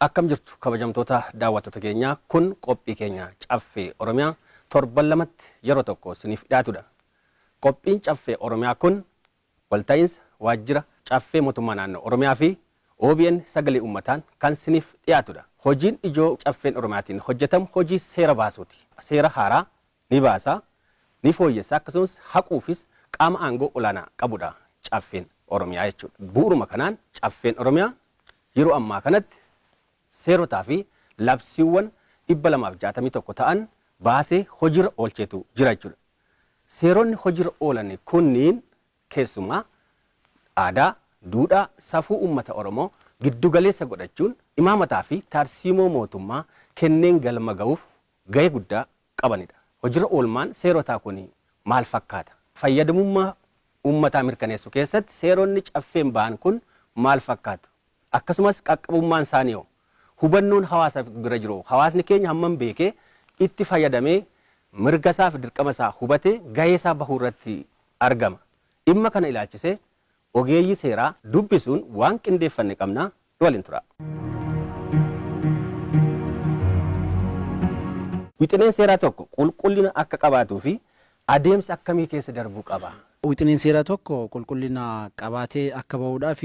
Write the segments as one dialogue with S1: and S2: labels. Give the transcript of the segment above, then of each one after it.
S1: Akkam jirtu kabajamtoota daawwattoota keenyaa, kun qophii keenya Caffee Oromiyaa torban lamatti yeroo tokko isiniif dhiyaatudha. Qophiin Caffee Oromiyaa kun walta'iinsa waajjira Caffee Mootummaa Naannoo Oromiyaa fi OBN Sagalee Uummataan kan isiniif dhiyaatudha. Hojiin ijoo Caffeen Oromiyaatiin hojjetamu hojii seera baasuuti. Seera haaraa ni baasa, ni fooyyessa, akkasumas haquufis qaama aangoo olaanaa qabudha Caffeen Oromiyaa jechuudha. Bu'uuruma kanaan Caffeen Oromiyaa yeroo ammaa kanatti seerotaa fi labsiiwwan 261 ta'an baasee hojiirra oolcheetu jira jechuudha. Seeronni hojiirra oolan kunniin keessumaa aadaa, duudhaa, safuu uummata Oromoo giddugaleessa godhachuun imaamataa fi tarsiimoo mootummaa kenneen galma ga'uuf gahee guddaa qabanidha. Hojiirra oolmaan seerotaa kun maal fakkaata? Fayyadamummaa uummataa mirkaneessuu keessatti seeronni Caffeen ba'an kun maal fakkaatu? Akkasumas qaqqabummaan isaanii hoo? Hubannoon hawaasa bira jiru hoo? Hawaasni keenya hammam beekee itti fayyadamee mirga isaa fi dirqama isaa hubatee gahee isaa bahuu irratti argama? Dhimma kana ilaalchisee ogeeyyii seeraa dubbisuun waan qindeeffanne qabna, nu waliin turaa. Wixineen seeraa tokko qulqullina akka qabaatuu fi adeemsa akkamii keessa darbuu qaba?
S2: Wixineen seeraa tokko qulqullina qabaatee akka bahuudhaaf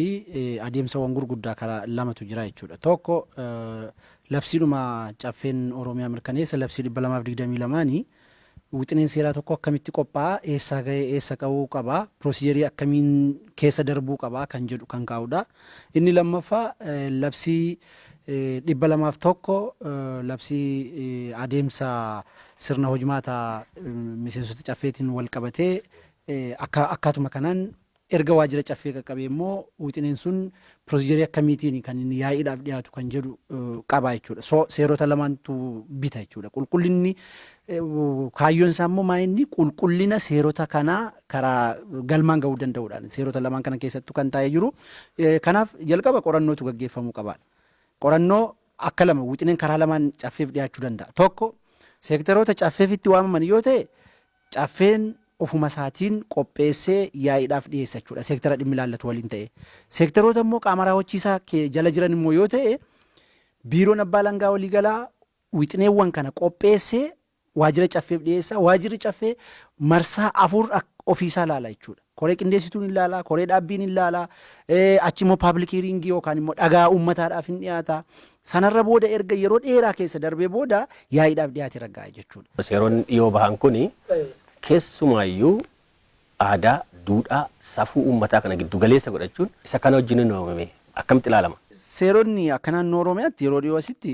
S2: adeemsawwan gurguddaa karaa lamatu jira jechuudha. Tokko, labsiidhuma Caffeen Oromiyaa mirkaneessa labsii 222ni wixineen seeraa tokko akkamitti qophaa'a, eessaa gahee eessa gahuu qaba, piroosijarii akkamiin keessa darbuu qaba kan jedhu kan kaa'udha. Inni lammaffaa, labsii 201, labsii adeemsa sirna hojmaata miseensota Caffeetiin wal qabatee, akka akkaatuma kanaan erga waajjira Caffee qaqqabee immoo wixineen sun piroosijarii akkamiitiin kan inni yaa'iidhaaf dhiyaatu kan jedhu qaba jechuudha. So seerota lamaantu bita jechuudha. Qulqullinni kaayyoon isaa immoo maa inni qulqullina seerota kanaa karaa galmaan gahuu danda'uudhaan seerota lamaan kana keessattuu kan taa'ee jiru. Kanaaf jalqaba qorannootu gaggeeffamuu qaba. Qorannoo akka lama wixineen karaa lamaan Caffeef dhiyaachuu danda'a. Tokko, seektaroota Caffeefitti waamaman yoo ta'e, Caffeen ofuma isaatiin qopheessee yaa'iidhaaf dhiyeessa jechuudha, seektara dhimmi ilaallatu waliin ta'ee. Seektaroota immoo qaama raawwachiisaa jala jiran immoo yoo ta'e, Biiroon Abbaa Alangaa Waliigalaa wixineewwan kana qopheessee waajjira Caffeef dhiyeessa. Waajjirri Caffee marsaa 4 ofiisaa ilaala jechuudha. Koree qindeessituun hin ilaala, koree dhaabbiin hin ilaala, achi immoo paablik hiiriingii yookaan immoo dhagaa uummataadhaaf hin dhiyaata. Sanarra booda erga yeroo dheeraa keessa darbee booda yaa'iidhaaf dhiyaatee ragga'a jechuudha.
S1: Seeronni dhiyoo bahan kuni keessumaayyuu aadaa, duudhaa, safuu uummataa kana giddu galeessa godhachuun isa kana wajjin hin uumame akkamitti ilaalama?
S2: Seeronni akka naannoo Oromiyaatti yeroo dhiyoo asitti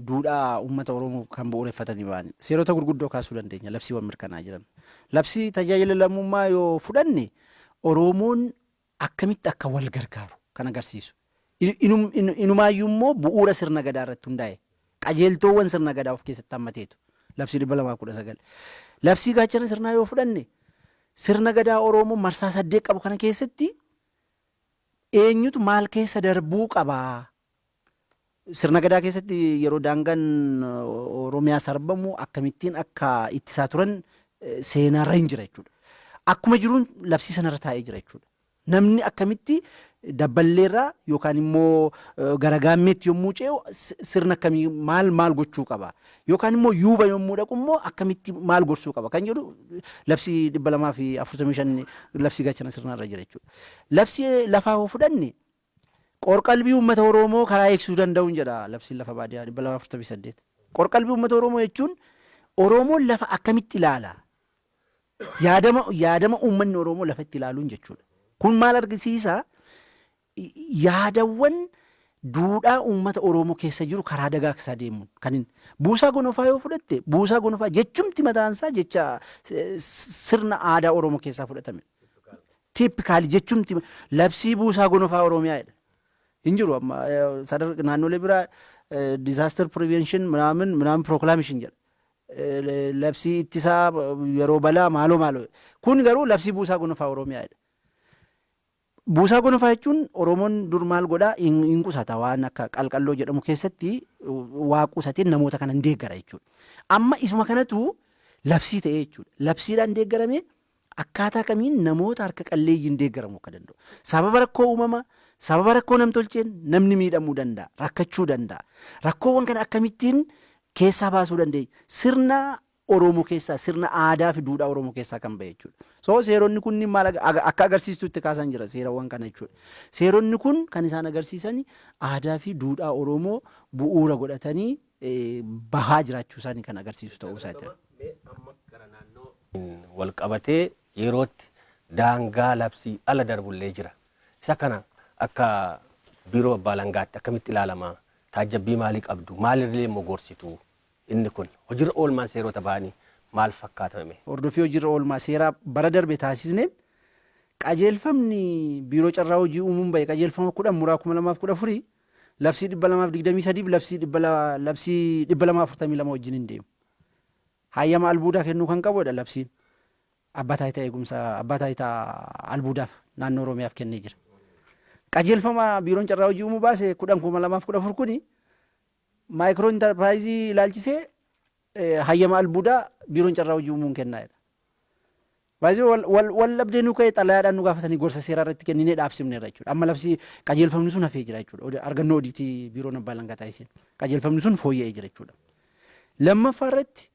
S2: duudhaa uummata Oromoo kan bu'uureffatanii ba'anidha. Seerota gurguddoo kaasuu dandeenya labsiiwwan mirkanaa'aa jiran. Labsii tajaajila lammummaa yoo fudhanne, Oromoon akkamitti akka wal gargaaru kan agarsiisu. Inumaayyuu immoo bu'uura sirna Gadaa irratti hundaa'e qajeeltoowwan sirna Gadaa of keessatti hammateetu labsii 219. Labsii gaachana sirnaa yoo fudhanne, sirna Gadaa Oromoo marsaa 8 qabu kana keessatti eenyutu maal keessa darbuu qaba? Sirna Gadaa keessatti yeroo daangaan Oromiyaa sarbamu akkamittiin akka ittisaa turan seenaarra hin jira jechuudha. Akkuma jiruun labsii sanarra taa'ee jira jechuudha. Namni akkamitti dabballeerraa yookaan immoo gara gaammeetti yommuu ce'u sirna akkamii maal maal gochuu qaba, yookaan immoo yuuba yommuu dhaqu immoo akkamitti maal gorsuu qaba kan jedhu labsii 245, labsii gaachana sirnaarra jira jechuudha. Labsii lafaa yoo fudhanne, qorqalbii uummata Oromoo karaa eegsisuu danda'uun jedha labsiin lafa baadiyaa 248. Qorqalbii uummata Oromoo jechuun Oromoon lafa akkamitti ilaala? Yaadama uummanni Oromoo lafa itti ilaaluun jechuudha. Kun maal argisiisa? Yaadawwan duudhaa uummata Oromoo keessa jiru karaa dagaagsaa deemuun kan inni. Buusaa Gonofaa yoo fudhatte, Buusaa Gonofaa jechumti mataansaa jecha sirna aadaa Oromoo keessaa fudhatame. Typically jechumti labsii Buusaa Gonofaa Oromiyaa jedha. Hin jiru amma sadarkaa naannolee biraa disaster prevention ምናምን ምናምን proclamation jedha. Labsii ittisaa yeroo balaa maaloo maaloo. Kun garuu labsii Buusaa Gonofaa Oromiyaa jedha. Buusaa Gonofaa jechuun Oromoon dur maal godhaa? Hin qusata, waan akka qalqalloo jedhamu keessatti waa qusatee namoota kana hin deeggara jechuudha. Amma isuma kanatu labsii ta'ee jechuudha. Labsiidhaan deeggaramee Akkaataa kamiin namoota harka qalleeyyiin deeggaramuu akka danda'u. Sababa rakkoo uumamaa, sababa rakkoo namtolcheen namni miidhamuu danda'a, rakkachuu danda'a. Rakkoowwan kana akkamittiin keessaa baasuu dandeenya? Sirna Oromoo keessaa, sirna aadaa fi duudhaa Oromoo keessaa kan bahe jechuudha. So seeronni kunniin maal akka agarsiistutti kaasan jira seerawwan kana jechuudha. Seeronni kun kan isaan agarsiisan aadaa fi duudhaa Oromoo bu'uura godhatanii bahaa jiraachuu isaanii kan agarsiisu ta'uu isaati.
S1: Wal qabatee yerootti daangaa labsii ala darbullee jira. Isa kana akka Biiroo Abbaa Alangaatti akkamitti ilaalama? Taajjabbii maalii qabdu? Maalirlee immoo gorsitu? Inni kun hojiirra oolmaan seerota ba'anii maal fakkaata mee?
S2: Hordoffii hojiirra oolmaa seeraa bara darbe taasisneen qajeelfamni Biiroo Carraa Hojii Uumuun bahe qajeelfama 10 muraa 2014 labsii 223 fi labsii 242 wajjin hin deemu. Hayyama albuudaa kennuu kan qabudha labsiin. Abbaa Taayitaa Eegumsa Abbaa Taayitaa Albuudaaf naannoo Oromiyaaf kennee jira. Qajeelfama Biiroon Carraa Hojii Uumuu baase 10 2014 kuni maayikiroo intarpiraayizii ilaalchisee hayyama albuudaa Biiroon Carraa Hojii Uumuun kennaa jedha. Baay'ee wal dhabdee nu ka'e, xalayaadhaan nu gaafatanii gorsa seeraa irratti kenninee dhaabsifneerra jechuudha. Amma labsii qajeelfamni sun hafee jira jechuudha. Argannoo odiitii Biiroon Abbaa Alangaa taasiseen qajeelfamni sun fooyya'ee jira jechuudha. Lammaffaa irratti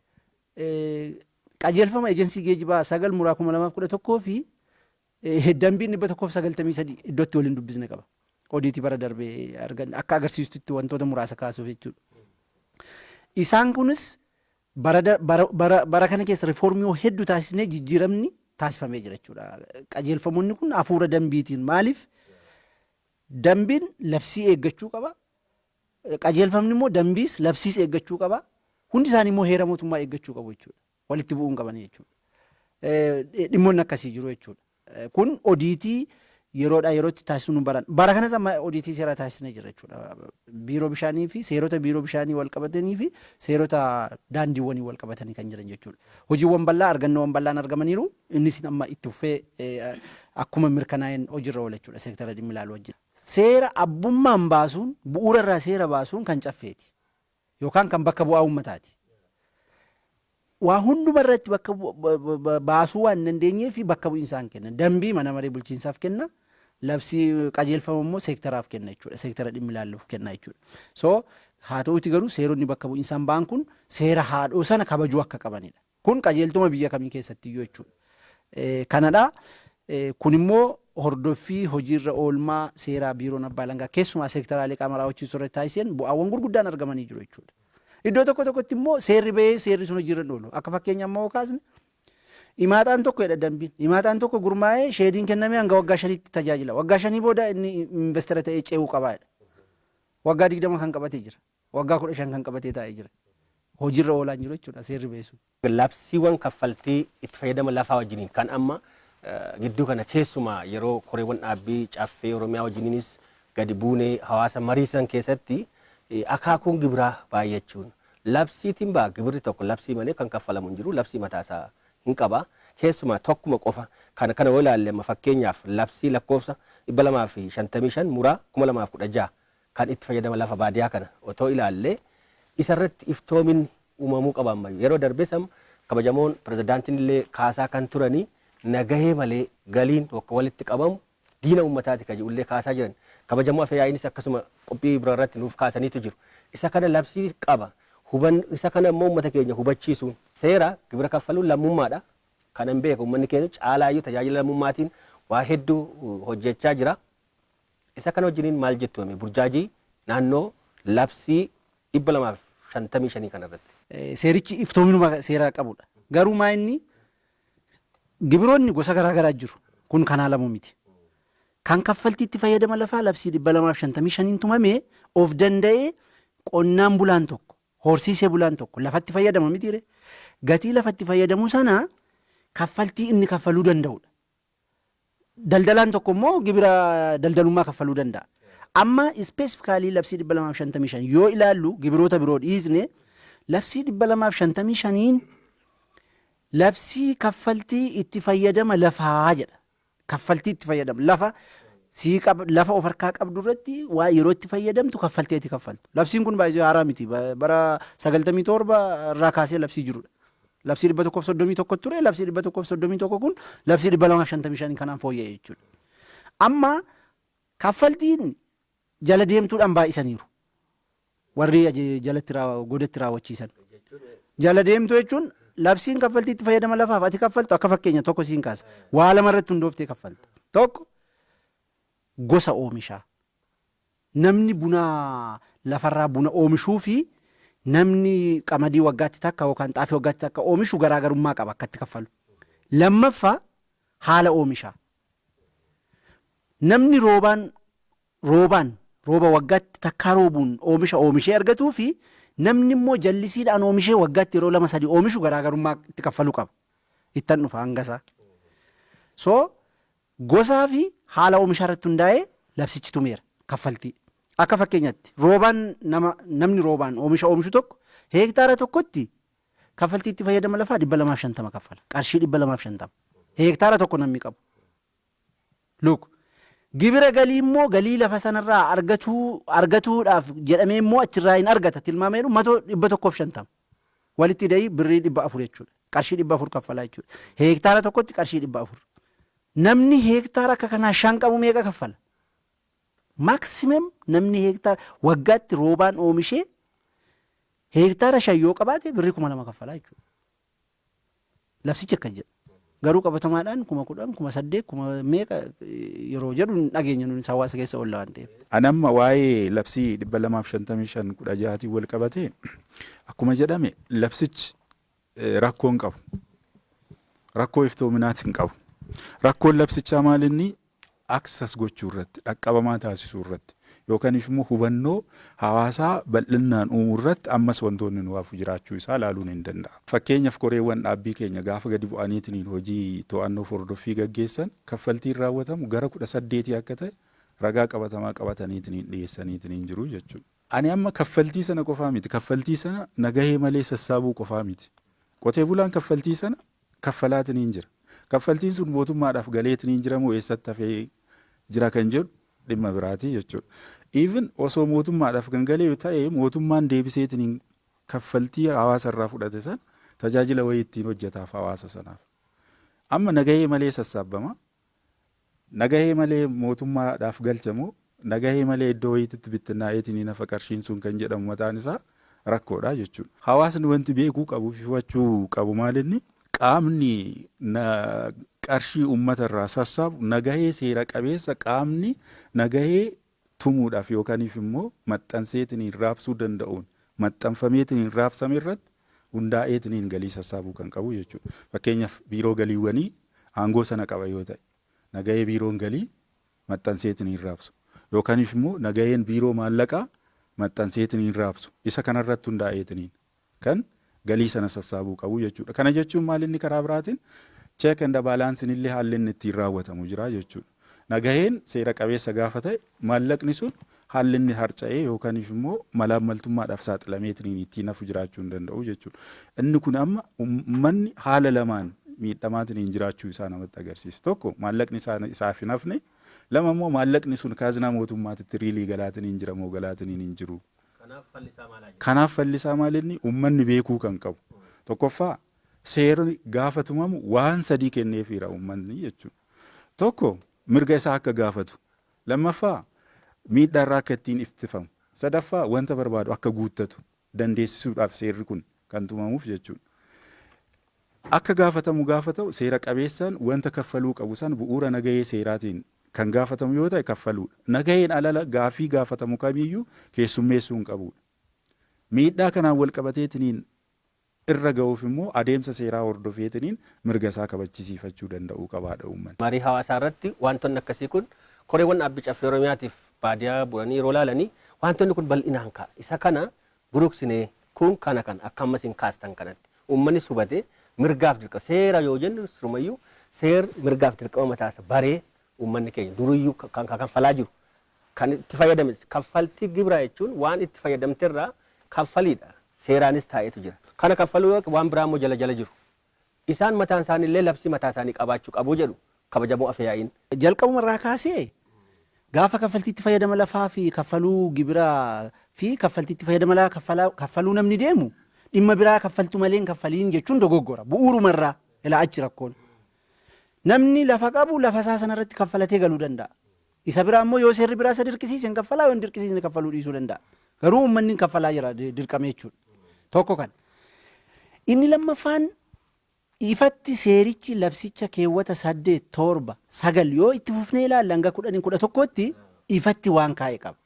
S2: qajeelfama ejensii geejibaa 9 muraa 2011 fi dambiin 193 iddootti waliin dubbisne qaba. Odiitii bara darbee argan akka agarsiistutti wantoota muraasa kaasuuf jechuudha. Isaan kunis bara bara bara kana keessa rifoormii hedduu taasisnee jijjiiramni taasifamee jira jechuudha. Qajeelfamoonni kun hafuura dambiitiin, maaliif dambiin labsii eeggachuu qaba. Qajeelfamni immoo dambiis labsiis eeggachuu qaba. Hundi isaanii immoo heera mootummaa eeggachuu qabu jechuudha. Walitti bu'uu hin qabanii jechuudha. Dhimmoonni akkasii jiru jechuudha. Kun odiitii yeroodhaa yerootti taasisuu nu baran. Bara kanas amma odiitii seeraa taasisnee jira jechuudha. Biiroo bishaanii fi seerota biiroo bishaanii wal qabatanii fi seerota daandiiwwanii wal qabatanii kan jiran jechuudha. Hojiiwwan bal'aa, argannoowwan bal'aan argamaniiru. Innis amma itti fufee akkuma mirkanaa'een hojiirra oola jechuudha seektara dhimmi ilaalu wajjin. Seera abbummaan baasuun, bu'uura irraa seera baasuun kan Caffeeti. Yookaan kan bakka bu'aa uummataati. Waa hunduma irratti bakka baasuu waan hin dandeenyee fi bakka bu'insaan kenna. Dambii mana maree bulchiinsaaf kenna. Labsii qajeelfama immoo seektaraaf kenna jechuudha. Seektara dhimmi ilaalluuf kenna jechuudha. So haa ta'uuti garuu seeronni bakka bu'insaan ba'an kun seera haadhoo sana kabajuu akka qabanidha. Kun qajeeltuma biyya kamii keessattiyyuu jechuudha. Kanadha. Kun immoo hordoffii hojiirra oolmaa seeraa Biiroon Abbaa Alangaa keessumaa seektaraalee qaama raawwachiisuu irratti taasiseen bu'aawwan gurguddaan argamanii jiru jechuudha. Iddoo tokko tokkotti immoo seerri bahee seerri sun hojiirra hin oolu. Akka fakkeenya ammoo kaasne, imaaxaan tokko jedha dambiin. Imaaxaan tokko gurmaa'ee sheediin kennamee hanga waggaa 5tti tajaajila. Waggaa 5 booda inni investara ta'ee ce'uu qabaa jedha. Waggaa 20 kan qabatee jira. Waggaa 15 kan qabatee taa'ee jira. Hojiirra oolaa hin jiru jechuudha seerri ba'e sun.
S1: Labsiiwwan kaffaltii itti fayyadama lafaa wajjiniin kan amma gidduu kana keessumaa yeroo koreewwan dhaabbii Caffee Oromiyaa wajjiniinis gadi buunee hawaasa mariisan keessatti akaakuun gibiraa baay'achuun, labsiitiin ba'a, gibirri tokko labsii malee kan kaffalamu hin jiru, labsii mataasaa hin qaba. Keessumaa tokkuma qofa kana kana yoo ilaalle, amma fakkeenyaaf labsii lakkoofsa 255 muraa 2016 kan itti fayyadama lafa baadiyaa kana otoo ilaalle, isarratti iftoominni uumamuu qaba ammayyuu. Yeroo darbes amma kabajamoon pirezidaantiin illee kaasaa kan turanii, nagahee malee galiin tokko walitti qabamu diina uummataati kan jedhullee kaasaa jiran. Kabajamoo afyaa'iinis akkasuma qophii biraa irratti nuuf kaasaniitu jiru. Isa kana labsii qaba. Huban isa kana immoo uummata keenya hubachiisuun seera gibira kaffaluun lammummaadha. Kanan beeka, uummanni keenya caalaayyuu tajaajila lammummaatiin waa hedduu hojjechaa jira. Isa kana wajjiniin maal jettu hime burjaajii naannoo labsii 255 kana irratti?
S2: Seerichi iftoominuma seera qabudha. Garuu maa inni gibiroonni gosa garaa garaa jiru. Kun kan haalamu miti. Kan kaffaltiitti fayyadama lafaa labsii 255n tumamee of danda'ee, qonnaan bulaan tokko, horsiisee bulaan tokko lafatti fayyadama mitiire. Gatii lafatti fayyadamu sana kaffaltii inni kaffaluu danda'udha. Daldalaan tokko immoo gibira daldalummaa kaffaluu danda'a. Amma specifically labsii 255 yoo ilaallu, gibiroota biroo dhiisne, labsii 255n labsii kaffaltii itti fayyadama lafaa jedha. Kaffaltii itti fayyadama lafa sii qab, lafa of harkaa qabdu irratti waa yeroo itti fayyadamtu kaffaltii ati kaffaltu. Labsiin kun baay'ee haaraa miti. Bara 97 irraa kaasee labsii jirudha. Labsii 131 ture, labsii 131 kun labsii 255 kanaan fooyya'e jechuudha. Amma kaffaltiin jala deemtuudhaan baay'isaniiru. Warri jalatti godatti raawwachiisan. Jala deemtuu jechuun labsiin kaffaltii itti fayyadama lafaaf ati kaffaltu, akka fakkeenya tokko siin kaasa. Waa lama irratti hundooftee kaffalta. Tokko, gosa oomishaa. Namni buna lafarraa buna oomishuu fi namni qamadii waggaatti takka yookaan xaafii waggaatti takka oomishu garaagarummaa qaba akkatti kaffalu. Lammaffaa, haala oomishaa. Namni roobaan rooba waggaatti takkaa roobuun oomisha oomishee argatuu fi namni immoo jallisiidhaan oomishee waggaatti yeroo lama sadi oomishu garaagarummaa itti kaffaluu qaba. Ittan dhufa hangasaa. So gosaa fi haala oomishaa irratti hundaa'ee labsichi tumeera kaffaltii. Akka fakkeenyaatti roobaan namni roobaan oomisha oomishu tokko heektaara tokkotti kaffaltii itti fayyadama lafaa 250 kaffala. Qarshii 250. Heektaara tokko namni qabu. Look, gibira galii immoo galii lafa sanarraa argatuudhaaf jedhamee immoo achirraa hin argata tilmaama jedhu matoo 150. Walitti dahii birrii 400 jechuudha. Qarshii 400 kaffalaa jechuudha. Heektaara tokkotti qarshii 400. Namni heektaara akka kanaa shan qabu meeqa kaffala? Maximum namni heektaara waggaatti roobaan oomishee heektaara 5 yoo qabaate birrii 2000 kaffalaa jechuudha. Labsichi akkas jedha. Garuu qabatamaadhaan 10,000, 8,000, kuma meeqa yeroo jedhu hin dhageenya nuti hawaasa keessa oolla waan ta'eef.
S3: Ani amma waa'ee labsii 255 16tiin wal qabatee, akkuma jedhame labsichi rakkoo hin qabu. Rakkoo iftoominaas hin qabu. Rakkoon labsichaa maal inni? Access gochuu irratti, dhaqqabamaa taasisuu irratti, yookaan immoo hubannoo hawaasaa bal'innaan uumuu irratti ammas wantoonni nu hafu jiraachuu isaa ilaaluun hin danda'amu. Fakkeenyaaf, koreewwan dhaabbii keenya gaafa gadi bu'aniitiin hojii to'annoo hordoffii gaggeessan kaffaltiin raawwatamu gara 18 akka ta'e ragaa qabatamaa qabataniitiin dhiyeessaniitiin jiru jechuudha. Ani amma kaffaltii sana qofaa miti. Kaffaltii sana nagahee malee sassaabuu qofaa miti. Qotee bulaan kaffaltii sana kaffalaatiin jira. Kaffaltiin sun mootummaadhaaf galeetiin jira moo eessatti hafee jira kan jedhu dhimma biraatii jechuudha. Even osoo mootummaadhaaf kan galee ta'e, mootummaan deebiseetiin kaffaltii hawaasa irraa fudhate sana tajaajila wayii ittiin hojjetaaf hawaasa sanaaf. Amma nagahee malee sassaabama. Nagahee malee mootummaadhaaf galchamu, nagahee malee iddoo wayiitti bittinnaa'eetiin nafa qarshiin sun kan jedhamu mataan isaa rakkoodha jechuudha. Hawaasni wanti beekuu qabuu fi hubachuu qabu maalinni? Qaamni qarshii uummata irraa sassaabu nagahee seera qabeessa, qaamni nagahee tumuudhaaf yookaaniif immoo maxxanseetiin raabsuu danda'uun maxxanfameetiin raabsame irratti hundaa'eetiin galii sassaabuu kan qabu jechuudha. Fakkeenyaaf, biiroo galiiwwanii aangoo sana qaba yoo ta'e, nagahee biiroon galii maxxanseetiin raabsu yookaaniif immoo nagaheen biiroo maallaqaa maxxanseetiin raabsu isa kanarratti hundaa'eetiin kan galii sana sassaabuu qabu jechuudha. Kana jechuun maal inni? Karaa biraatiin check and balance illee haalli inni ittiin raawwatamu jira jechuudha. Nagaheen seera qabeessa gaafa ta'e, maallaqni sun haalli inni harca'ee yookaaniif immoo malaammaltummaadhaaf saaxilameetiin ittiin hafu jiraachuu hin danda'u jechuudha. Inni kun amma uummanni haala lamaan miidhamaatiin jiraachuu isaa namatti agarsiisa. Tokko, maallaqni isaaf hin hafne. Lama immoo, maallaqni sun kaazinaa mootummaatitti really galaatiin hin jira moo galaatiin hin jiru? Kanaaf fallisaa maal inni? Uummanni beekuu kan qabu. Tokkoffaa, seerri gaafa tumamu waan sadii kenneefiira uummanni jechuudha. Tokko, mirga isaa akka gaafatu. Lammaffaa, miidhaarraa akka ittiin ittifamu. Sadaffaa, wanta barbaadu akka guuttatu dandeessisuudhaaf seerri kun kan tumamuuf jechuudha. Akka gaafatamu gaafa ta'u, seera qabeessaan wanta kaffaluu qabu san bu'uura nagahee seeraatiin kan gaafatamu yoo ta'e kaffaluudha. Nagaheen alala gaafii gaafatamu kamiyyuu keessummeessuu hin qabudha. Miidhaa kanaan wal qabateetiniin irra ga'uuf immoo adeemsa seeraa hordofeetiniin mirga isaa kabachisiifachuu danda'uu qabaadha uummanni.
S1: Marii hawaasaa irratti wantoonni akkasii kun koreewwan dhaabbii Caffee Oromiyaatiif baadiyyaa bu'anii yeroo ilaalanii wantoonni kun bal'inaan ka'a. Isa kana buruksinee kun kana kan akka ammas hin kaastan kanatti uummanni hubatee mirgaaf dirqama seera yoo jennu, sirumayyuu seer mirgaaf dirqama mataasa baree, uummanni keenya duriyyuu kan kaffalaa jiru kan itti fayyadame, kaffaltii gibiraa jechuun waan itti fayyadamterraa kaffaliidha. Seeraanis taa'eetu jira. Kana kaffaluu yoo waan biraa immoo jala jala jiru. Isaan mataan isaanii illee labsii mataa isaanii qabaachuu qabu jedhu kabajamoo afyaa'iin.
S2: Jalqabuma irraa kaasee gaafa kaffaltii itti fayyadama lafaa fi kaffaluu gibiraa fi kaffaltii itti fayyadama lafaa kaffaluu namni deemu Dhimma biraa kaffaltu malee hin kaffaliin jechuun dogoggora. Bu'uurumarraa ilaa achi rakkoon. Namni lafa qabu lafa isaa sanarratti kaffalatee galuu danda'a. Isa biraa immoo yoo seerri biraa isa dirqisiise hin kaffalaa, yoo hin dirqisiisne kaffaluu dhiisuu danda'a. Garuu uummanni hin kaffalaa jira dirqamee jechuudha. Tokko kana. Inni lammaffaan, ifatti seerichi labsicha keewwata 8, 7, 9 yoo itti fufnee ilaalle hanga 10, 11tti ifatti waan kaa'e qaba.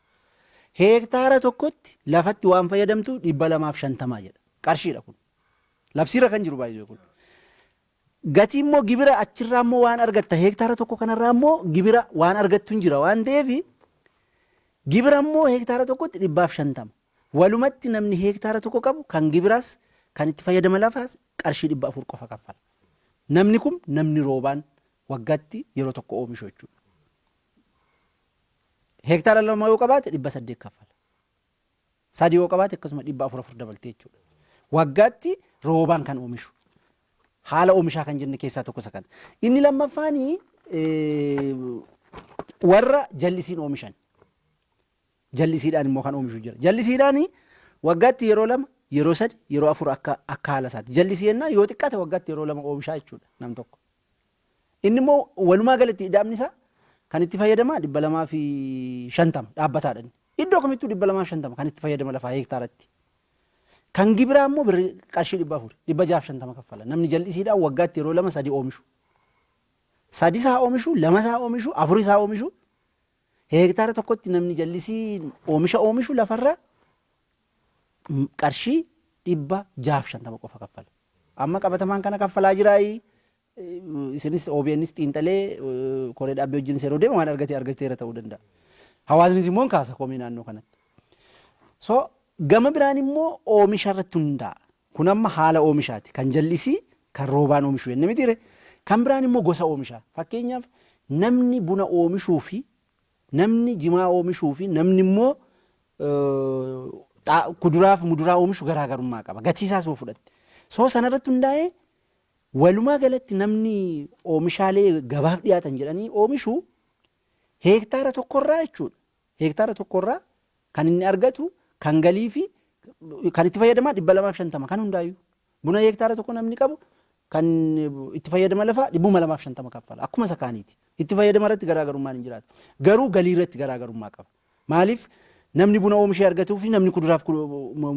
S2: Heektaara tokkotti lafatti waan fayyadamtu 250 jedha. Qarshiidha kun. Labsiirra kan jiru baay'ee kun. Gatii immoo gibira achirraa immoo waan argatta, heektaara tokko kanarraa immoo gibira waan argattu hin jira waan ta'eef, gibira immoo heektaara tokkotti 150. Walumatti namni heektaara tokko qabu kan gibiraas kan itti fayyadama lafaas qarshii 400 qofa kaffala. Namni kun namni roobaan waggaatti yeroo tokko oomishu jechuudha. Heektaara 2 yoo qabaate 800 kaffala. 3 yoo qabaate akkasuma 400 4 dabaltee jechuudha. Waggaatti roobaan kan oomishu. Haala oomishaa kan jenne keessaa tokko isa kana. Inni lammaffaanii warra jallisiin oomishan. Jallisiidhaan immoo kan oomishu jira. Jallisiidhaan waggaatti yeroo 2, yeroo 3, yeroo 4 akka haala isaatti. Jallisii jennaan yoo xiqqaate waggaatti yeroo 2 oomishaa jechuudha nam tokko. Inni immoo walumaa galatti ida'amni isaa kan itti fayyadamaa 250 dhaabbataadha inni. Iddoo kamittuu 250 kan itti fayyadama lafaa heektaaratti. Kan gibiraa immoo birri qarshii 400, 650 kaffala. Namni jal'isiidhaan waggaatti yeroo 2, 3 oomishu. 3 isaa oomishu, 2 isaa oomishu, 4 isaa oomishu. Heektaara tokkotti namni jallisii oomisha oomishu lafarraa qarshii 650 qofa kaffala. Amma qabatamaan kana kaffalaa jiraayi? Isinis OBNs xiinxalee koree dhaabbii wajjin yeroo deemu waan argate argateera ta'uu danda'a. Hawaasnis immoo hin kaasa komee naannoo kanatti. So gama biraan immoo oomisha irratti hundaa'a. Kun amma haala oomishaati. Kan jallisii, kan roobaan oomishu jenne mitiire. Kan biraan immoo gosa oomishaa. Fakkeenyaaf, namni buna oomishuu fi namni jimaa oomishuu fi namni immoo kuduraa fi muduraa oomishu garaagarummaa qaba. Gatii isaas yoo fudhatte. So sanarratti hundaa'ee walumaa galatti namni oomishaalee gabaaf dhiyaatan jedhanii oomishu heektaara tokkorraa jechuudha. Heektaara tokkorraa kan inni argatu kan galii fi kan itti fayyadamaa 250 kan hundaayyuu. Buna heektaara tokko namni qabu kan itti fayyadama lafaa 250 kaffala. Akkuma isa kaaniiti. Itti fayyadama irratti garaagarummaan hin jiraatu. Garuu galii irratti garaagarummaa qaba. Maaliif? Namni buna oomishee argatuu fi namni kuduraaf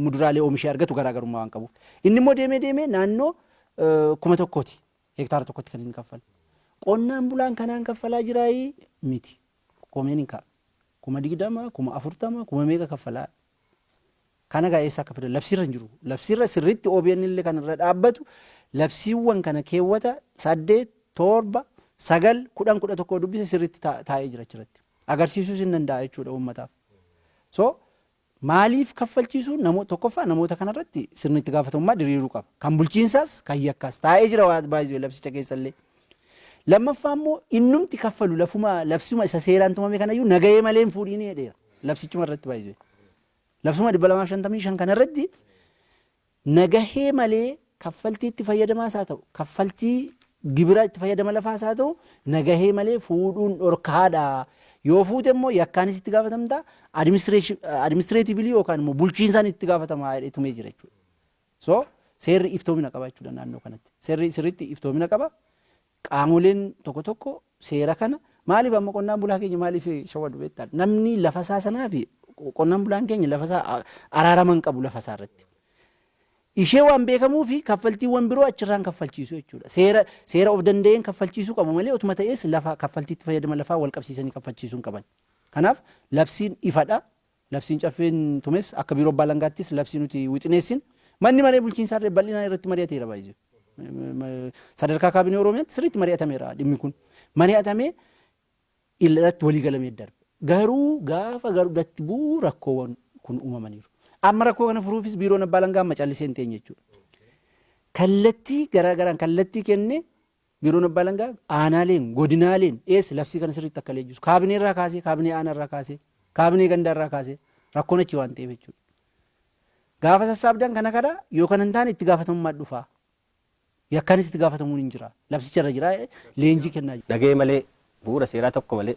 S2: muduraalee oomishee argatu garaagarummaa waan qabuuf. Inni immoo deemee deemee naannoo 1000ti heektaara tokkotti kan inni kaffalu. Qonnaan bulaan kanaan kaffalaa jiraayii? Miti. Komeen hin ka'a. 20,000, 40,000, kuma meeqa kaffalaa? Kana egaa eessa akka fidan labsiirra hin jiru. Labsiirra sirriitti OBN illee kan irra dhaabbatu labsiiwwan kana keewwata 8, 7, 9, 10, 11 dubbise sirriitti taa'ee jira achirratti. Agarsiisuus hin danda'a jechuudha uummataaf. So maaliif kaffalchiisuu tokkoffaa namoota kanarratti sirni itti gaafatamummaa diriiruu qaba. Kan bulchiinsaas kan yakkaas taa'ee jira waan baay'ee labsicha keessallee. Lammaffaa immoo innumti kaffalu lafuma labsuma isa seeraan tumame kanayyuu nagahee malee hin fuudhiin jedheera. Labsichuma irratti baay'ee. Labsuma 255 kanarratti nagahee malee kaffaltii itti fayyadamaas haa ta'u, kaffaltii gibira itti fayyadama lafaas haa ta'u, nagahee malee fuudhuun dhorkaadha. Yoo fuute immoo yakkaanis itti gaafatamta, administratively yookaan immoo bulchiinsaan itti gaafatama jedhee tumee jira jechuudha. So seerri iftoomina qaba jechuudha naannoo kanatti. Seerri sirriitti iftoomina qaba. Qaamoleen tokko tokko seera kana maaliif amma qonnaan bulaa keenya maaliif shawwadu beektaa? Namni lafa isaa sanaa fi qonnaan bulaan keenya lafa isaa araarama hin qabu lafa isaa irratti. Ishee waan beekamuu fi kaffaltiiwwan biroo achirraan kaffalchiisu jechuudha. Seera of danda'een kaffalchiisuu qabu malee otuma ta'es lafa kaffaltiitti fayyadama lafaa wal qabsiisanii kaffalchiisuu hin qaban. Kanaaf labsiin ifadha. Labsiin Caffeen tumes, akka Biiroo Abbaa Alangaattis labsii nuti wixineessin manni maree bulchiinsaa illee bal'inaan irratti mari'ateera baay'ee. Sadarkaa kaabinee Oromiyaatti sirriitti mari'atameera dhimmi kun. Mari'atamee irratti walii galamee darbe. Garuu gaafa garudatti bu'u rakkoowwan kun uumamaniiru. Amma rakkoo kana furuufis Biiroon Abbaa Alangaa amma callisee hin teenye jechuudha. Kallattii garaagaraan kallattii kennee Biiroon Abbaa Alangaa aanaaleen, godinaaleen eessa labsii kana sirriitti akka leenjisu kaabinee irraa kaasee, kaabinee aanaa irraa kaasee, kaabinee gandaa irraa kaasee rakkoon achi waan ta'eef jechuudha. Gaafa sassaabdan kana kadhaa, yoo kana hin taane itti gaafatamummaa dhufaa. Yakkaanis itti gaafatamuun hin jira. Labsicha irra jira leenjii kennaa jiru.
S1: Nagahee malee, bu'uura seeraa tokko malee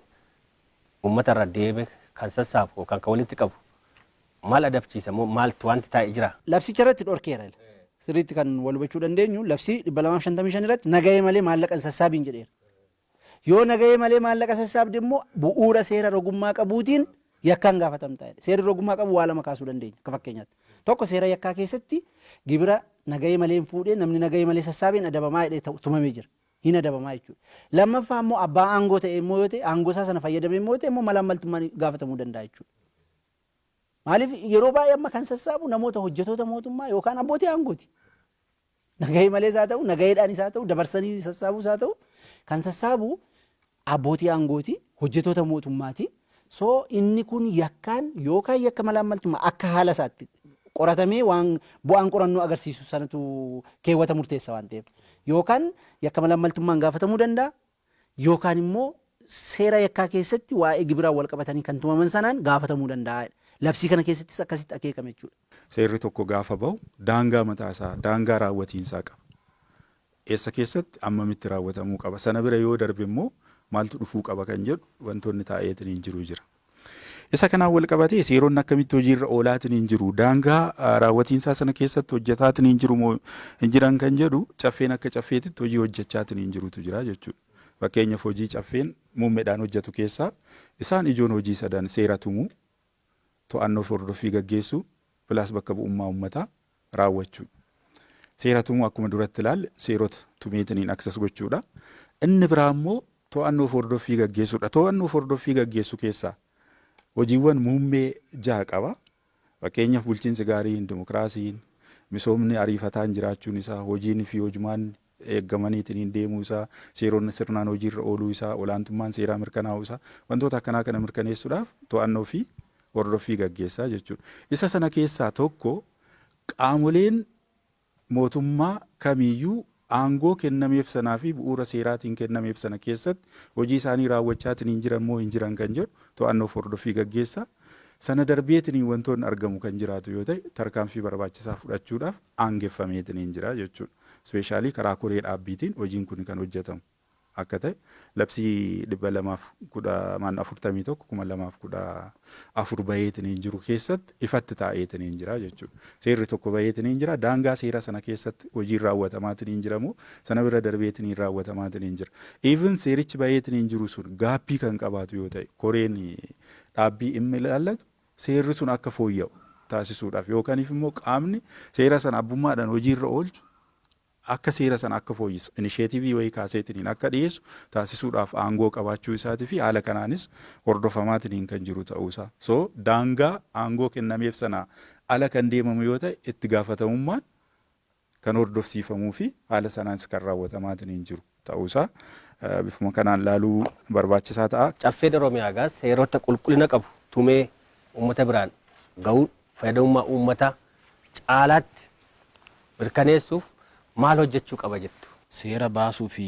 S1: uummata irraa deeme kan sassaabu yookaan kan walitti qabu Maal adabchiisa moo maaltu wanti taa'e jira?
S2: Labsicha irratti dhorkeera. Sirriitti kan wal hubachuu dandeenyu, labsii 255 irratti nagahee malee maallaqa hin sassaabiin jedheera. Yoo nagahee malee maallaqa sassaabde immoo bu'uura seera rogummaa qabuutiin yakkaan gaafatamtaa jedhe. Seerri rogummaa qabu waa lama kaasuu dandeenya akka fakkeenyaatti. Tokko, seera yakkaa keessatti gibira nagahee malee hin fuudhee, namni nagahee malee sassaabeen adabamaa jedhee tumamee jira. Hin adabamaa jechuudha. Lammaffaa immoo abbaa aangoo ta'e immoo yoo ta'e, aangoo isaa sana fayyadamee immoo yoo ta'e immoo malaammaltummaan gaafatamuu danda'a jechuudha. Maaliif, yeroo baay'ee amma kan sassaabu namoota hojjetoota mootummaa yookaan abbootii aangooti. Nagahee malees haa ta'u, nagaheedhaanis haa ta'u, dabarsanii sassaabuus haa ta'u, kan sassaabu abbootii aangooti, hojjetoota mootummaati. So inni kun yakkaan yookaan yakka malaammaltummaa akka haala isaatti qoratamee, waan bu'aan qorannoo agarsiisu sanatu keewwata murteessa waan ta'eef, yookaan yakka malaammaltummaan gaafatamuu danda'a, yookaan immoo seera yakkaa keessatti waa'ee gibiraan wal qabatanii kan tumaman sanaan gaafatamuu danda'a. Labsii kana keessattis akkasitti akeekame jechuudha.
S3: Seerri tokko gaafa bahu daangaa mataa isaa, daangaa raawwatiinsaa qaba. Eessa keessatti ammamitti raawwatamuu qaba? Sana bira yoo darbe immoo maaltu dhufuu qaba kan jedhu wantoonni taa'eetiin hin jiru jira. Isa kanaan wal qabatee seeronni akkamitti hojiirra oolaatiin hin jiru, daangaa raawwatiinsaa sana keessatti hojjetaatiin hin jiru moo hin jiran kan jedhu, caffeen akka caffeetitti hojii hojjechaatiin hin jirutu jira jechuudha. Fakkeenyaaf, hojii caffeen muummeedhaan hojjetu keessaa isaan ijoon hojii sadan: seera tumuu, to'annoo fi hordoffii gaggeessuu, plus bakka bu'ummaa uummataa raawwachuu. Seera tumuu akkuma duratti ilaalle seerota tumeetiniin aksas gochuudha. Inni biraa immoo to'annoo fi hordoffii gaggeessuudha. To'annoo fi hordoffii gaggeessu keessaa hojiiwwan muummee jaha qaba. Fakkeenyaaf, bulchiinsi gaariin, dimokiraasiin, misoomni ariifataan jiraachuun isaa, hojiin fi hojmaan eeggamaniitiin deemuu isaa, seeronni sirnaan hojiirra ooluu isaa, olaantummaan seeraa mirkanaa'uu isaa, wantoota akkanaa kana mirkaneessuudhaaf to'annoo fi hordoffii gaggeessaa jechuudha. Isa sana keessaa tokko, qaamoleen mootummaa kamiyyuu aangoo kennameef sanaa fi bu'uura seeraatiin kennameef sana keessatti hojii isaanii raawwachaatiin hin jiran moo hin jiran kan jedhu to'annoo fi hordoffii gaggeessa. Sana darbeetiin wantoonni argamu kan jiraatu yoo ta'e, tarkaanfii barbaachisaa fudhachuudhaaf aangeffameetiin hin jira jechuudha. Especially karaa koree dhaabbiitiin hojiin kun kan hojjetamu akka ta'e labsii 241/2014 baheetiin hin jiru keessatti ifatti taa'eetiin hin jira jechuudha. Seerri tokko baheetiin hin jira, daangaa seera sana keessatti hojiin raawwatamaatiin hin jiramu, sana bira darbeetiin hin raawwatamaatiin hin jira. Even seerichi baheetiin hin jiru sun gaappii kan qabaatu yoo ta'e, koreen dhaabbii dhimmi ilaallatu seerri sun akka fooyya'u taasisuudhaaf, yookaaniif immoo qaamni seera sana abbummaadhaan hojiirra oolchu akka seera sana akka fooyyisu initiative wayii kaaseetiniin akka dhiyeessu taasisuudhaaf aangoo qabaachuu isaatii fi haala kanaanis hordofamaatiniin kan jiru ta'uusaa. So daangaa aangoo kennameef sana ala kan deemamu yoo ta'e, itti gaafatamummaan kan hordofsiifamuu fi haala sanaanis kan raawwatamaatiniin jiru ta'uusaa bifuma kanaan laaluu barbaachisaa ta'a.
S1: Caffeen Oromiyaa egaa seerota qulqullina qabu tumee uummata biraan ga'uun fayyadamummaa uummataa caalaatti mirkaneessuuf maal hojjechuu qaba jettu?
S4: Seera baasuu fi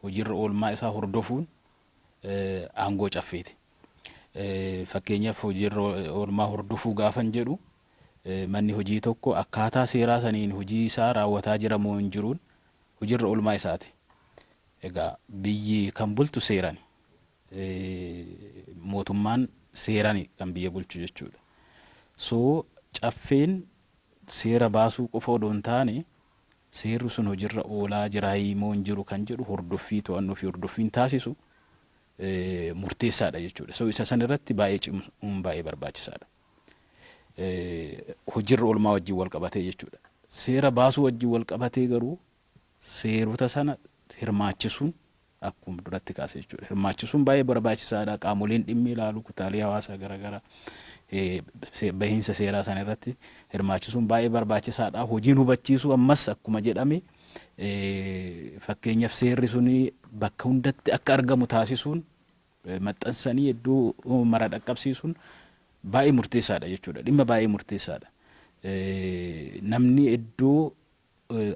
S4: hojiirra oolmaa isaa hordofuun aangoo caffeeti. Fakkeenyaaf, hojiirra oolmaa hordofuu gaafan jedhu, manni hojii tokko akkaataa seeraa saniin hojii isaa raawwataa jira moo hin jiruun hojiirra oolmaa isaati. Egaa biyyi kan bultu seerani. Mootummaan seerani kan biyya bulchu jechuudha. So caffeen seera baasuu qofa odoo hin taane, seerri sun hojiirra oolaa jiraayii moo hin jiru kan jedhu hordoffii, to'annoo fi hordoffiin taasisu murteessaadha jechuudha. So isa san irratti baay'ee cimuun baay'ee barbaachisaadha. Hojiirra oolmaa wajjin wal qabatee jechuudha. Seera baasuu wajjin wal qabatee garuu seerota sana hirmaachisuun akkuma duratti kaase jechuudha. Hirmaachisuun baay'ee barbaachisaadha. Qaamoleen dhimmi ilaalu, kutaalee hawaasaa garaagaraa bahiinsa seeraa sana irratti hirmaachisuun baay'ee barbaachisaadha. Hojiin hubachiisuu ammas akkuma jedhame, fakkeenyaaf, seerri suni bakka hundatti akka argamu taasisuun, maxxansanii iddoo mara dhaqqabsiisuun baay'ee murteessaadha jechuudha. Dhimma baay'ee murteessaadha. Namni iddoo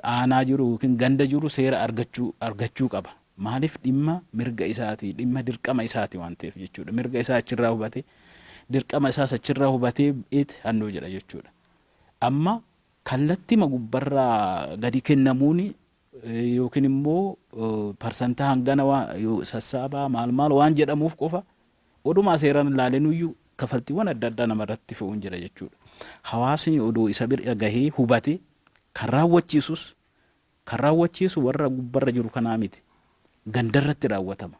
S4: aanaa jiru yookiin ganda jiru seera argachuu qaba. Maaliif? Dhimma mirga isaati, dhimma dirqama isaati waan ta'eef jechuudha. Mirga isaa achirraa hubatee, dirqama isaas achirraa hubatee it hannuu jedha jechuudha. Amma kallattima gubbarraa gadi kennamuun yookiin immoo parsantaa hangana sassaabaa maal maal waan jedhamuuf qofa odumaa seeraan ilaalenuyyuu Kafaltiiwwan adda addaa namarratti fe'uun jira jechuudha. Hawaasni odoo isa bira gahee hubate kan raawwachiisus kan raawwachiisu warra gubbarra jiru kanaa miti. Gandarratti raawwatama.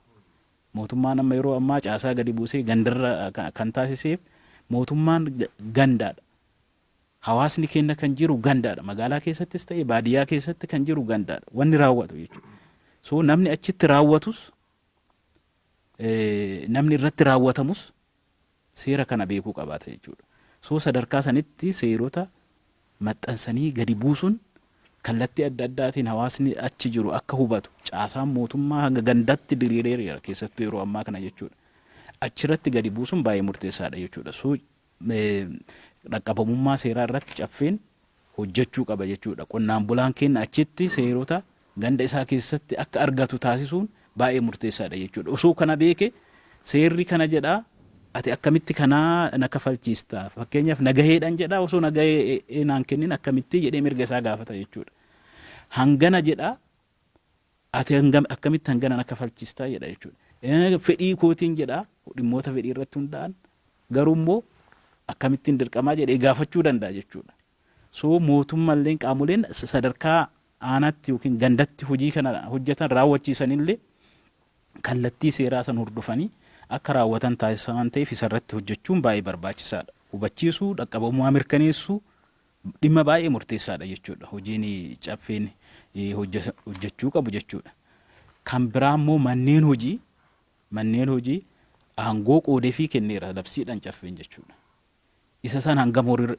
S4: Mootummaan amma yeroo ammaa caasaa gadi buusee gandarra kan taasiseef mootummaan gandaadha. Hawaasni keenya kan jiru gandaadha. Magaalaa keessattis ta'e baadiyyaa keessatti kan jiru gandaadha. Wanni raawwatu jechuudha. So namni achitti raawwatus, namni irratti raawwatamus seera kana beekuu qabaata jechuudha. So sadarkaa sanitti seerota maxxansanii gadi buusuun kallattii adda addaatiin hawaasni achi jiru akka hubatu, caasaan mootummaa hanga gandatti diriireera keessattuu yeroo ammaa kana jechuudha. Achirratti gadi buusuun baay'ee murteessaadha jechuudha. So dhaqqabamummaa seeraa irratti Caffeen hojjechuu qaba jechuudha. Qonnaan bulaan keenya achitti seerota ganda isaa keessatti akka argatu taasisuun baay'ee murteessaadha jechuudha. Osoo kana beeke, seerri kana jedhaa, ati akkamitti kanaa na kafalchiista? Fakkeenyaaf, nagaheedhaan jedhaa, osoo nagahee naan kennin akkamitti jedhee mirga isaa gaafata jechuudha. Hangana jedhaa, ati hangam akkamitti hangana na kafalchiistaa jedha jechuudha. Fedhii kootiin jedhaa, dhimmoota fedhii irratti hundaa'an garuu immoo akkamittiin dirqamaa jedhee gaafachuu danda'a jechuudha. So mootummalleen qaamoleen sadarkaa aanaatti yookiin gandatti hojii kana hojjetan raawwachiisanillee kallattii seeraa san hordofanii akka raawwatan taasisa waan ta'eef isarratti hojjechuun baay'ee barbaachisaadha. Hubachiisuu, dhaqqabamummaa mirkaneessuu dhimma baay'ee murteessaadha jechuudha. Hojiin Caffeen hojjechuu qabu jechuudha. Kan biraa immoo manneen hojii aangoo qoodeefii kenneera labsiidhaan Caffeen jechuudha. Isa san hangam horii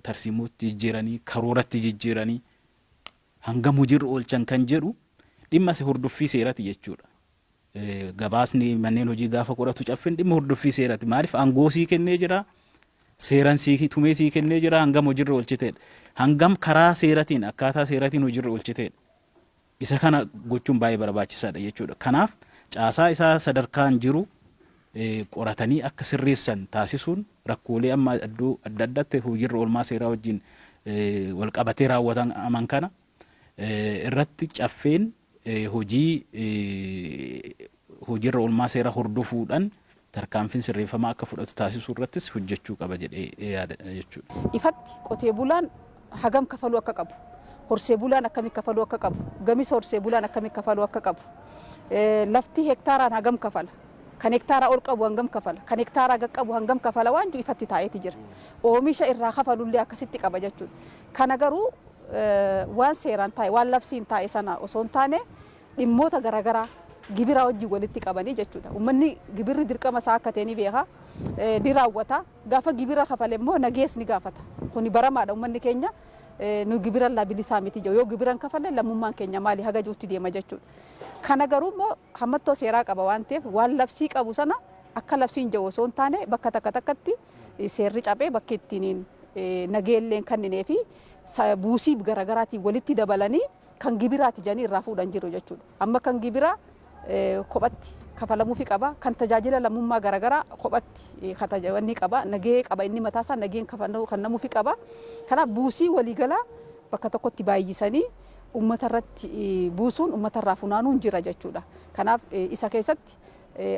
S4: tarsiimootti jijjiiranii, karooratti jijjiiranii, hangam hojiirra oolchan kan jedhu dhimma hordoffii seerati jechuudha. Gabaasni manneen hojii gaafa qoratu Caffeen dhimma hordoffii seerati. Maaliif? Aangoo sii kennee jira. Seeran sii tumee sii kennee jira, hangam hojiirra oolchiteedha. Hangam karaa seeratiin, akkaataa seeratiin hojiirra oolchiteedha. Isa kana gochuun baay'ee barbaachisaadha jechuudha. Kanaaf caasaa isaa sadarkaan jiru qoratanii akka sirreessan taasisuun rakkoolee amma iddoo adda addaatti hojiirra oolmaa seeraa wajjin wal qabatee raawwataman kana irratti Caffeen hojii hojiirra oolmaa seeraa hordofuudhaan tarkaanfiin sirreeffamaa akka fudhatu taasisuu irrattis hojjechuu qaba jedhee yaada jechuudha.
S5: Ifatti qotee bulaan hagam kafaluu akka qabu, horsee bulaan akkamii kafaluu akka qabu, gamisa horsee bulaan akkamii kafaluu akka qabu, lafti hektaaraan hagam kafala, kan hektaaraa ol qabu hangam kafala, kan hektaaraa gad qabu hangam kafala waan jiru ifatti taa'eeti jira. Oomisha irraa kafalullee akkasitti qaba jechuudha. Kana garuu waan seeraan taa'e, waan labsiin taa'e sana osoo hin taane, dhimmoota garaagaraa gibira wajjin walitti qabanii jechuudha. Uummanni gibirri dirqama isaa akka ta'e ni beeka. Ni raawwata. Gaafa gibira kafale immoo nagees ni gaafata. Kuni baramaadha, uummanni keenya nu gibira illaa bilisaa miti jiru. Yoo gibira hin kafalle lammummaan keenya maali haga jirutti deema jechuudha. Kana garuu immoo hammattoo seeraa qaba waan ta'eef, waan labsii qabu sana akka labsiin jiru osoo hin taane, bakka takka takkatti seerri cabee bakki ittiin nageelleen kenninee fi buusii garaagaraatiin walitti dabalanii kan gibiraati jedhanii irraa fuudhan jiru jechuudha. Amma kan gibiraa kophatti kafalamuufi qaba. Kan tajaajila lammummaa garaagaraa kophatti wanni qaba. Nagahee qaba, inni mataasaa nagaheen kennamuufi qaba. Kanaaf buusii waliigalaa bakka tokkotti baay'isanii uummata irratti buusuun, uummata irraa funaanuun jira jechuudha. Kanaaf isa keessatti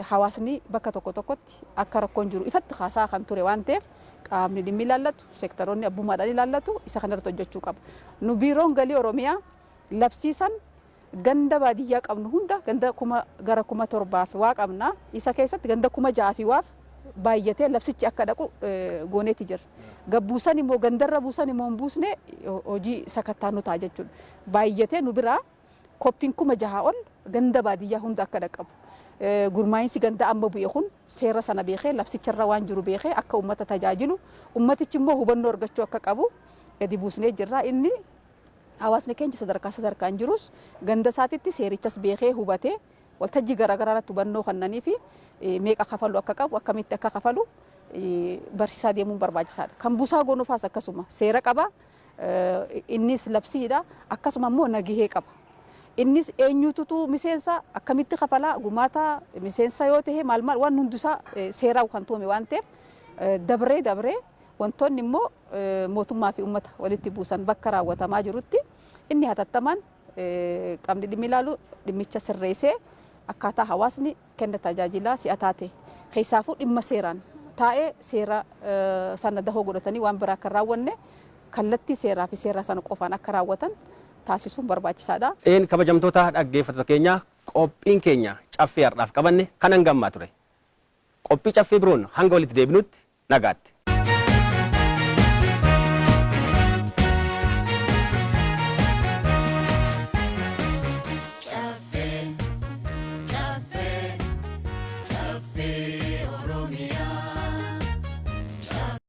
S5: hawaasni bakka tokko tokkotti akka rakkoon jiru ifatti haasaa kan ture waan ta'eef, qaamni dhimmi ilaallatu, seektaroonni abbummaadhaan ilaallatu isa kanarratti hojjechuu qaba. Nu Biiroon Galii Oromiyaa labsiisan ganda baadiyyaa qabnu hunda, ganda gara 7,000 waa qabna, isa keessatti ganda 6,000 fi waaf baay'atee labsichi akka dhaqu gooneeti jira. Gabbuusan immoo gandarra buusan immoo hin buusne, hojii sakattaa nu ta'a jechuudha. Baay'atee nu biraa koppiin 6,000 ol ganda baadiyyaa hunda akka dhaqqabu. Gurmaa'insi ganda amma bu'e kun seera sana beekee, labsicharra waan jiru beekee akka uummata tajaajilu, uummatichi immoo hubannoo argachuu akka qabu gadi buusnee jirra. Inni hawaasni keenya sadarkaa sadarkaan jirus ganda isaatitti seerichas beekee hubatee, waltajjii garaagaraa irratti hubannoo kennanii fi meeqa kafalu akka qabu, akkamitti akka kafalu barsiisaa deemuun barbaachisaadha. Kan buusaa gonofaas akkasuma seera qaba. Innis labsiidha. Akkasuma immoo nagahee qaba. Innis eenyututu miseensa, akkamitti kafalaa, gumaata miseensa yoo ta'e maal maal, waan hundisaa seeraan kan tuume waan ta'eef, dabree dabree wantoonni immoo mootummaa fi uummata walitti buusan bakka raawwatamaa jirutti inni hatattamaan qaamni dhimmi ilaalu dhimmicha sirreessee akkaataa hawaasni kenna tajaajilaa si'ataa ta'e, keessaafuu dhimma seeraan taa'ee seera sana dahoo godhatanii waan biraa akka hin raawwanne kallattii seeraa fi seera sana qofaan akka raawwatan taasisuun barbaachisaadha.
S1: Een kabajamtoota dhaggeeffattoota keenya qophiin keenya caffee har'aaf qabanne kan hangammaa ture. Qophii caffee biroon hanga walitti deebinutti nagaatti.